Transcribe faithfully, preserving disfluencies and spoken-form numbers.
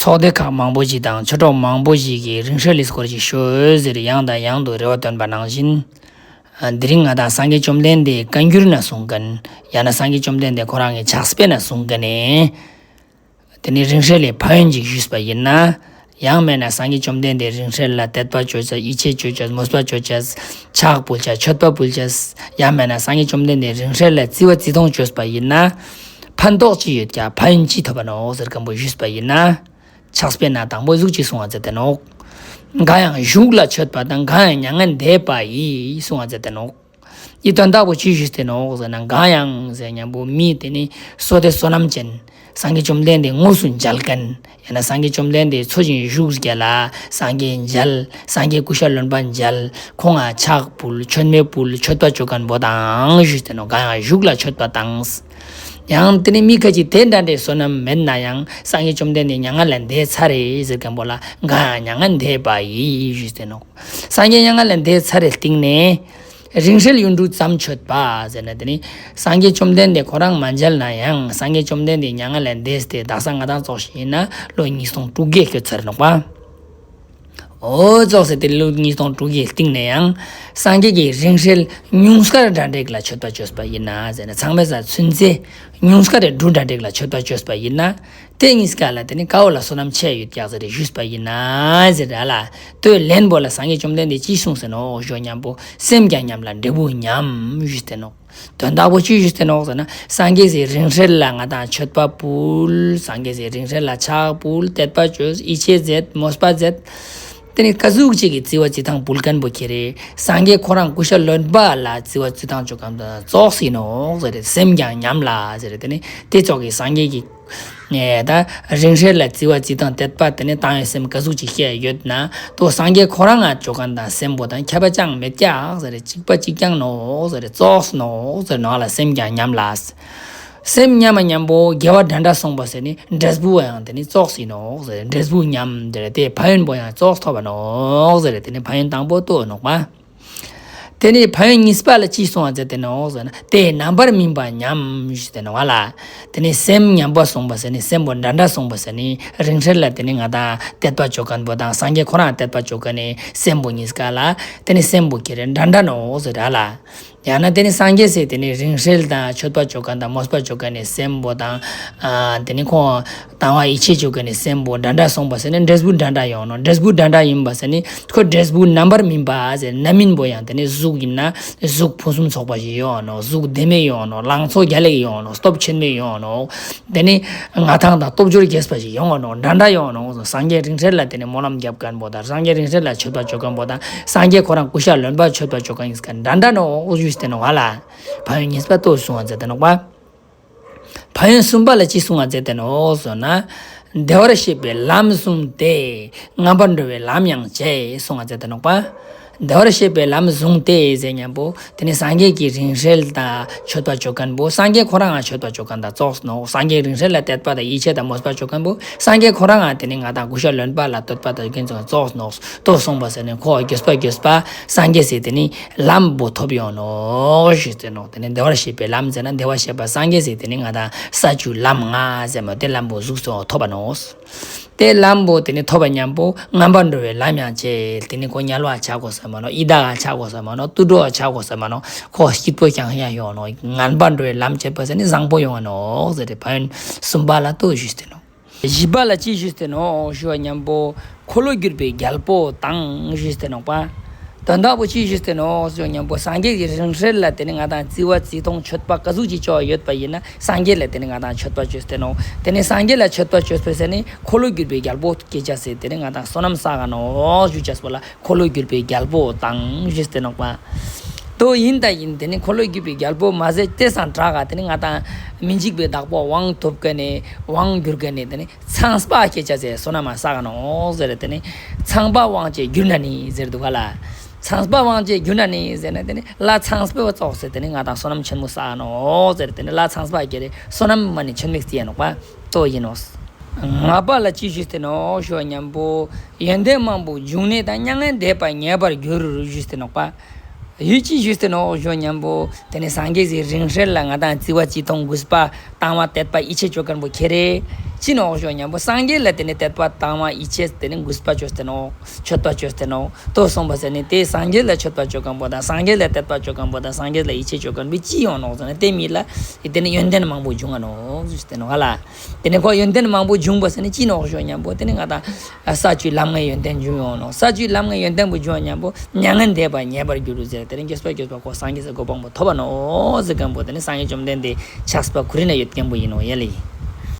ཚོགས་སྡེ་ཁག་མང་པོ་ཞིག་དང་ཆོས་གྲོགས་མང་པོ་ཞིག་གིས་རིང་བསྲེལ་ལི་སྐོར་ཞིག་ཤོད་ཟེར་ཡང་དང་ཡང་དུ་རེ་བ་བཏོན་པ་ནང་བཞིན། དེ་རིང་ང་དང་སངས་རྒྱས་བཅོམ་ལྡན་འདས་བཀའ་འགྱུར་ན་གསུངས་མཁན། ཡང་ན་སངས་རྒྱས་བཅོམ་ལྡན་འདས་ཁོ་རང་གི་ཕྱག་དཔེ་ན་གསུངས་མཁན་ནི། དེ་ནི་རིང་བསྲེལ་ལི་ཕན་ཡོན་ཅིག་ཞུས་པ་ཡིན་ན། ཡང་མེད་ན་སངས་རྒྱས་བཅོམ་ལྡན་འདས་རིང་བསྲེལ་ལ་དད་པ་ཅོ་ཅེས་ཡིད་ཆེས་ཅོ་ཅེས་མོས་པ་ཅོ་ཅེས་ཕྱག་ཕུལ་ཅེས་མཆོད་པ་ཕུལ་ཅེས། ཡང་མེད་ན་སངས་རྒྱས་བཅོམ་ལྡན་འདས་རིང་བསྲེལ་ལ་བརྩི་བ་བརྩི་མཐོང་ཅོས་པ་ཡིན་ན། ཕན་ཐོགས་ཅི་ཡོད་ཀྱག་ཕན་ཡོན་ཅི་ཐོབ་པ་ནོག་ཟེར་མཁན་པོ་ཞུས་པ་ཡིན་ན། ཕྱག་དཔེ་ན་དང་པོ་ཟུག་ཅིག་གསུང་བ་མཛད་དེ་ནོག་གང་ཡང་བཞུགས་ལ་མཆོད་པ་དང་གང་ཡང་མྱ་ངན་འདས་པ་ཡི་གསུང་བ་མཛད་དེ་ནོག་འི་དོན་དག་པོ་ཅི་ཞུས་ཏེ་ནོག་ཟེར་ན། གང་ཡང་ཟེར་མཁན་པོ་མི་དེ་ནི་བསོད་བདེ་བསོད་ནམས་ཅན། སངས་རྒྱས་བཅོམ་ལྡན་འདས་དངོས་སུ་མཇལ་མཁན། ཡང་ན་སངས་རྒྱས་བཅོམ་ལྡན་འདས་འཚོ་ཞིང་བཞུགས་རྒྱལ་ལ་སངས་རྒྱས་མཇལ། སངས་རྒྱས་སྐུ་ཤ་རློན་པ་མཇལ། ཁོང་ང་ཕྱག་ཕུལ་མཆོད་མེ་ཕུལ་མཆོད་པ་ཅོ་མཁན་པོ་དང་ཞུས་ཏེ་ནོག་གང་ཡང་བཞུགས་ལ་མཆོད་པ་དང་། ཡང་དེ་ནི་མི་ཁ་ཅིག་དེ་འདྲ་འདྲའི་བསོད་ནམས་མེད་ན་ཡང་སངས་རྒྱས་བཅོམ་ལྡན་འདས་མྱ་ངན་ལས་འདས་ཚར་རེ་ཟེར་མཁན་པོ་ལ་གང་ཡང་མྱ་ངན་འདས་པ་ཡི་ཞུས་ཏེ་ནོག་སངས་རྒྱས་མྱ་ངན་ལས་འདས་ཚར་རེ་སྟིང་ནེ། རིང་བསྲེལ་ཡུན་དྲུག་ཙམ་མཆོད་པ་ཟེར་ན་དེ་ནི། སངས་རྒྱས་བཅོམ་ལྡན་འདས་ཁོ་རང་མ་མཇལ་ན་ཡང་སངས་རྒྱས་བཅོམ་ལྡན་འདས་མྱ་ངན་ལས་འདས་ཏེ་དག་ས་ང་དང་ཙོགས་ཤིག་ཡིན་ན་ལོ་ཉིས་སྟོང་དྲུག་བརྒྱ་སྐྱོད་ཚར་ནོག་པ། འོ་ཙོགས་སེ་དེ་ལོ་ཉིས་སྟོང་དྲུག་བརྒྱའི་སྟིང་ནེ་ཡང་སངས་རྒྱས་ཀྱི་རིང་བསྲེལ་ཉུང་དཀར་འདྲ་འདྲེག་ལ་མཆོད་པ་ཅོས་པ་ཡིན་ན་ཟེར་ན། ཚང་མའི་ས་ཚུན་ཚེ་ཉུང་དཀར་རེ་འབྲུ་འདྲ་འདྲེག་ལ་མཆོད་པ་ཅོས་པ་ཡིན་ན། དེ་གཉིས་ཀ་ལ་དེ་ནི་ཀ་བོ་ལ་བསོད་ནམས་ཆེ་ཡོད་ཀྱག་ཟེར་རེ་ཞུས་པ་ཡིན་ན་ཟེར་ར་ལ། དེ་ལན་པོ་ལ་སངས་རྒྱས་བཅོམ་ལྡན་འདས་ཅི་གསུངས་ཟེར་ནོག་ཞུ་མཁན་པོ་སེམས་ཀྱང་མཉམ་ལ་འབྲས་བུ་མཉམ་ཞུས་ཏེ་ནོག་དོན་དག་པོ་ཅི་ཞུས་ཏེ་ནོག་ཟེར་ན། སངས་རྒྱས་སི་རིང་བསྲེལ་ལ་ང་དང་མཆོད་པ་ཕུལ། སངས་རྒྱས་སི་རིང་བསྲེལ་ལ་ཕྱག་ཕུལ། དད་པ་ཅོས། ཡིད་ཆེས་མཛད། མོས་པ་མཛད། དེ་ནི་ཀ་ཟུག་ཅིག་གི་བརྩི་བ་བརྩི་མཐོང་ཕུལ་མཁན་པོ་ཁྱེ་རེ་སངས་རྒྱས་ཁོ་རང་སྐུ་ཤ་རློན་པ་ལ་བརྩི་བ་བརྩི་མཐོང་ཅོ་མཁན་དང་ཙོགས་ཡིན་ནོག་ཟེར་རེ། སེམས་ཀྱང་མཉམ་ལ་ཟེར་རེ། དེ་ནི་དེ་ཙོགས་ཀྱི་སངས་རྒྱས་ཀྱི་ནས་ད་རིང་བསྲེལ་ལ་བརྩི་བ་བརྩི་མཐོང་དད་པ་དེ་ནི་བཏང་བའི་སེམས་ཀ་ཟུག་ཅིག་སྐྱེ་ཡོད་ན། དོ་སངས་རྒྱས་ཁོ་རང་ང་ཅོ་མཁན་དང་སེམས་པོ་དང་ཁྱད་པར་ཅང་མེད་ཀྱག་ཟེར་རེ། གཅིག་པ་གཅིག་རྐྱང་ནོག་ཟེར་རེ། ཙོགས་ནོག་ཟེར་ནོག་ལ། སེམས་ཀྱང་མཉམ་ལ། སེམས་མཉམ་མ་མཉམ་པོ་དགེ་བ་འདྲ་འདྲ་སོང་པ་ཟེར་ནི་འབྲས་བུ་ཡང་དེ་ནི་ཙོགས་ཡིན་ནོག་ཟེར་རེ། འབྲས་བུ་མཉམ་ཟེར་རེ། དེ་ཕན་ཡོན་པོ་ཡང་ཙོགས་ཐོབ་པ་ནོག་ཟེར་རེ། དེ་ནི་ཕན་ཡོན་དང་པོ་དོ་ནོག་པ། དེ་ནི་ཕན་ཡོན་གཉིས་པ་ལ་ཅི་གསུང་བ་མཛད་དེ་ནོག་ཟེར་ན། དེ་རྣམ་པར་སྨིན་པ་མཉམ་ཞུས་ཏེ་ནོག་པ་ལ། དེ་ནི་སེམས་མཉམ་པོ་སོང་པ་ཟེར་ནི། སེམས་པོ་འདྲ་འདྲ་སོང་པ་ཟེར་ནི། རིང་བསྲེལ་ལ་དེ་ནི་ང་དང་དད་པ་ཅོ་མཁན་པོ་དང་སངས་རྒྱས་ཁོ་རང་དད་པ་ཅོ་མཁན་ནི་སེམས་པོ་གཉིས་ཀ་ལ་དེ་ནི་སེམས་པོ་ཁྱེ་རེ་འདྲ་འདྲ་ནོག་ཟེར་ར་ལ། ཡང་ན་དེ་ནི་སངས་རྒྱས་སི་དེ་ནི་རིང་བསྲེལ་དང་མཆོད་པ་ཅོ་མཁན་དང་མོས་པ་ཅོ་མཁན་ནི་སེམས་པོ་དང་། ཨ་དེ་ནི་ཁོང་དང་བ་ཡིད་ཆེས་ཅོ་མཁན་ནི་སེམས་པོ་འདྲ་འདྲ་སོང་པ་ཟེར་ནི་འབྲས་བུ་འདྲ་འདྲ་ཡོང་ནོག་འབྲས་བུ་འདྲ་འདྲ་ཡིན་པ་ཟེར་ནི་ཁོ་འབྲས་བུ་རྣམ་པར་སྨིན་པ་ཟེར་རྣམ་སྨིན་པོ་ཡང་དེ་ནི་གཟུགས་ཡིན་ན་གཟུགས་ཕུན་སུམ་ཚོགས་པ་ཞིག་ཡོང་ནོག་གཟུགས་བདེ་མོ་ཡོང་ནོག་ལང་ཚོ་རྒྱལ་ལ་ཡོང་ནོག་སྟོབས་ཆེན་མོ་ཡོང་ནོག་དེ་ནི་མངའ་ཐང་དང་སྟོབས་འབྱོར་རྒྱས་པ་ཞིག་ཡོང་ནོག་འདྲ་འདྲ་ཡོང་ནོག་སངས་རྒྱས་རིང་བསྲེལ་ལ་དེ་ནི་སྨོན་ལམ་རྒྱབ་མཁན་པོ་དང་སངས་རྒྱས་རིང་བསྲེལ་ལ་མཆོད་པ་ཅོ་མཁན་པོ་དང་སངས་རྒྱས་ཁོ་རང་སྐུ་ཤ་རློན་པ་མཆོད་པ་ཅོ་མཁན་གཉིས་ཀ་འདྲ་འདྲ་ནོག་ཞུས་ཏེ་ནོག་པ་ལ། ཕན་ཡོན་གཉིས་པ་དོ་གསུང་བ་མཛད་དེ་ནོག་པ། ཕན་ཡོན་གསུམ་པ་ལ་ཅི་གསུང་བ་མཛད་དེ་ནོག་ཟེར་ན། བདེ་བར་གཤེགས་པའི་ལམ་བཟུང་སྟེ། ངན་པར་འགྲོ་བའི་ལམ་ཡང་བཅད་གསུང་བ་མཛད་དེ་ནོག་པ། བདེ་བར་གཤེགས་པའི་ལམ་བཟུང་སྟེ་ཟེར་མཁན་པོ་དེ་ནི་སངས་རྒྱས་ཀྱི་རིང་བསྲེལ་དང་མཆོད་པ་ཅོ་མཁན་པོ་སངས་རྒྱས་ཁོ་རང་ང་མཆོད་པ་ཅོ་མཁན་དང་ཙོགས་ནོག་སངས་རྒྱས་རིང་བསྲེལ་ལ་དད་པ་དང་ཡིད་ཆེས་དང་མོས་པ་ཅོ་མཁན་པོ་སངས་རྒྱས་ཁོ་རང་ང་དེ་ནི་ང་དང་སྐུ་ཤ་རློན་པ་ལ་དད་པ་དང་ཡིད་ཆེས་ཙོགས་ནོག་དོ་གསུངས་པ་ཟེར་ནི་ཁོ་དགོས་པ་དགོས་པ་སངས་རྒྱས་སི་དེ་ནི་ལམ་པོ་ཐོབ་ཡོང་ནོག་ཞུས་ཏེ་ནོག་དེ་ནི་བདེ་བར་གཤེགས་པའི་ལམ་ཟེར་ན་བདེ་བར་གཤེགས་པ་སངས་རྒྱས་སི་དེ་ནི་ང་དང་ས་བཅུ་ལམ་ལྔ་ཟེར་མོ་དེ་ལམ་པོ་གཟུགས་སུ་ཐོབ་པ་ནོག་དེ་ལམ་པོ་དེ་ནི་ཐོབ་པ་མཉམ་པོ་ངན་པར་འགྲོ་བའི་ལམ་ཡང་བཅད། དེ་ནི་ཁོ་དམྱལ་བ་ཆ་དགོས་ས་མ་ནོག་ཡི་དྭགས་ཆ་དགོས་ས་མ་ནོག་དུད་འགྲོ་ཆ་དགོས་ས་མ་ནོག་ཁོ་སྐྱིད་པོ་ཀྱང་ཡང་ཡོང་ནོག་ངན་པར་འགྲོ་བའི་ལམ་བཅད་པ་ཟེར་ནི་བཟང་པོ་ཡོང་ནོག་ཟེར་ཏེ་ཕན་ཡོན་གསུམ་པ་ལ་དོ་ཞུས་ཏེ་ནོག་བཞི་པ་ལ་ཅི་ཞུས་ཏེ་ནོག་ཞུ་བ་མཉམ་པོ་འཁོར་ལོས་སྒྱུར་བའི་རྒྱལ་པོ་དང་ཞུས་ཏེ་ནོག་པ། དོན་དག་པོ་ཅི་ཞུས་ཏེ་ནོག་ཞུ་བ་མཉམ་པོ་སངས་རྒྱས་ཀྱི་རིང་བསྲེལ་ལ་དེ་ནི་ང་དང་བརྩི་བ་བརྩི་མཐོང་མཆོད་པ་ཀ་ཟུག་ཅིག་ཅོ་ཡོད་པ་ཡིན་ན་སངས་རྒྱས་ལ་དེ་ནི་ང་དང་མཆོད་པ་ཅོས་ཏེ་ནོག་དེ་ནི་སངས་རྒྱས་ལ་མཆོད་པ་ཅོས་པ་ཟེར་ནི་འཁོར་ལོས་སྒྱུར་བའི་རྒྱལ་པོ་སྐྱེ་ཅེས་སི་དེ་ནི་ང་དང་བསོད་ནམས་བསགས་ནོག་ཞུ་ཅེས་པོ་ལ་འཁོར་ལོས་སྒྱུར་བའི་རྒྱལ་པོ་དང་ཞུས་ཏེ་ནོག་པ། དོ་ཡིན་ད་ཡིན་དེ་ནི་འཁོར་ལོས་སྒྱུར་བའི་རྒྱལ་པོ་མ་ཟད་དེ་སང་དྲག་ག་དེ་ནི་ང་དང་མི་འཇིགས་པའི་བདག་པོ་དབང་ཐོབ་མཁན་ནི་དབང་བསྒྱུར་མཁན་ནི་དེ་ནི་ཚངས་པ་སྐྱེ་ཅེས་སི་བསོད་ནམས་མ་བསགས་ནོག་ཟེར་དེ་ནི་ཚངས་པ་དབང་བྱེད་གྱུར་ན་ནི་ཟེར་འདུག་ག་ལ། ཚངས་པ་དབང་བྱེད་གྱུར་ན་ནི་ཟེར་ན་དེ་ནི་ལྷ་ཚངས་པའི་ཙོགས་སེ་དེ་ནི་ང་དང་བསོད་ནམས་ཆེན་མོ་བསགས་ནོག་ཟེར་དེ་ནི་ལྷ་ཚངས་པ་སྐྱེ་རེ་བསོད་ནམས་མ་ནི་ཆེན་མོ་བསགས་ནོག་པ། དོ་ཡིན་ནོག་ལྔ་པ་ལ་ཅི་ཞུས་ཏེ་ནོག་ཞུ་བ་མཉམ་པོ་ཡོན་ཏན་མང་པོ་འབྱུང་ནས་དང་མྱ་ངན་འདས་པ་ངེས་པར་འགྱུར་ཞུས་ཏེ་ནོག་པ། ཡུལ་ཅི་ཞུས་ཏེ་ནོག་ཞུ་བ་མཉམ་པོ་དེ་ནི་སངས་རྒྱས་སི་རིང་བསྲེལ་ལ་ང་དང་བརྩི་བ་བརྩི་མཐོང་གུས་པ་དང་བ་དད་པ་ཡིད་ཆེས་ཅོ་མཁན་པོ་ཁྱེ་རེ་ ཅི་ནོག་ཞུ་ཉམ་པོ་སངས་རྒྱས་ལ་ཏེ་ནེ་དད་པ་དང་བ་ཡིད་ཆེས་ཏེ་ནེ་གུས་པ་ཅོས་ཏེ་ནོག། མཆོད་པ་ཅོས་ཏེ་ནོག། ཏོ་སོང་པ་ཟེར་ནེ་ཏེ་སངས་རྒྱས་ལ་མཆོད་པ་ཅོ་ཁན་པོ་དང་སངས་རྒྱས་ལ་དད་པ་ཅོ་ཁན་པོ་དང་སངས་རྒྱས་ལ་ཡིད་ཆེས་ཅོ་ཁན་པོ་ཅི་ཡོང་ནོག་ཟེར་ན་ཏེ་མི་ལ་ཏེ་ནེ་ཡོན་ཏན་མང་པོ་འབྱུང་ང་ནོག་ཞུས་ཏེ་ནོག་ཧ་ལ། ཏེ་ནེ་ཁོ་ཡོན་ཏན་མང་པོ་འབྱུང་པ་ཟེར་ནེ་ཅི་ནོག་ཞུ་ཉམ་པོ་ཏེ་ནེ་ང་དང་ས་བཅུའི་ལམ་ལྔའི་ཡོན་ཏན་འབྱུང་ཡོང་ནོག། ས་བཅུའི་ལམ་ལྔའི་ཡོན་ཏན་པོ་འབྱུང་ཉམ་པོ་མྱ་ངན་འདས་པ་ཉེ་བར་འགྱུར་ཟེར་ཏེ་ནེ་མགྱོགས་པ་མགྱོགས་པ་ཁོ་སངས་རྒྱས་སི་གོ་འཕང་པོ་ཐོབ་པ་ནོག་ཟེར་ཁན་པོ་ཏེ་ནེ་སངས་རྒྱས་བཅོམ་ལྡན་འདས་ཕྱག་དཔེ་ཁོ་རེ་ན་ཡོད་ཁན་པོ་ཨིན་ནོག་ཡ་ལེ།